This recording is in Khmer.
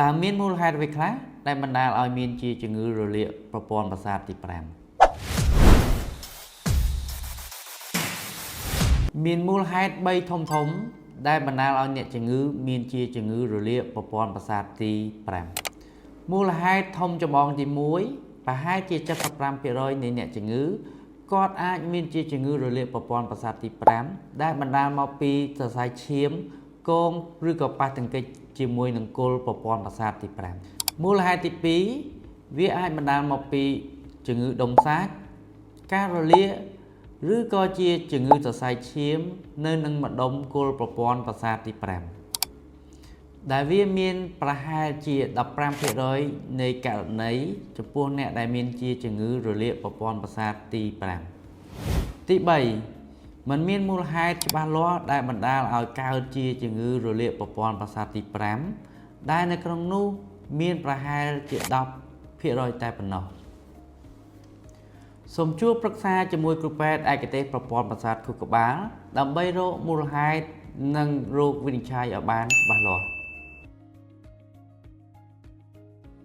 តើមានមូលហេតុអ្វីខ្លះដែលបណ្ដាលឲ្យមានជាជំងឺរលាកប្រព័ន្ធប្រសាទទី5មានមូលហេតុ3ធំធំដែលបណ្ដាលឲ្យអ្នកជំងឺមានជាជំងឺរលាកប្រព័ន្ធប្រសាទទី5មូលហេតុធំចម្បងទី1ប្រហែលជា75%នៃអ្នកជំងឺគាត់អាចមានជាជំងឺរលាកប្រព័ន្ធប្រសាទទី5ដែលបណ្ដាលមកពីសរសៃឈាមកងឬក៏ប៉ះទង្គិចជាមួយនឹងគល់ប្រព័ន្ធប្រសាទទី5មូលហេតុទី2វាអាចបណ្ដាលមកពីជំងឺដុំសាច់ការរលាកឬក៏ជាជំងឺសរសៃឈាមនៅនឹងម្ដុំគល់ប្រព័ន្ធប្រសាទទី5ដែលវាមានប្រហែលជា15%នៃករណីចំពោះអ្នកដែលមានជាជំងឺរលាកប្រព័ន្ធប្រសាទទី5ទី3มันមានមូលហេតុច្បាស់លាស់ដែលបណ្ដាលឲ្យកើតជាជំងឺរលាកប្រព័ន្ធប្រសាទទី5ដែលនៅក្នុងនោះមានប្រហែលជា10%តែប៉ុណ្ណោះសូមជួបប្រឹក្សាជាមួយគ្រូពេទ្យឯកទេសប្រព័ន្ធប្រសាទខួរក្បាលដើម្បីរកមូលហេតុនិងរោគវិនិច្ឆ័យឲ្យបានច្បាស់លាស់។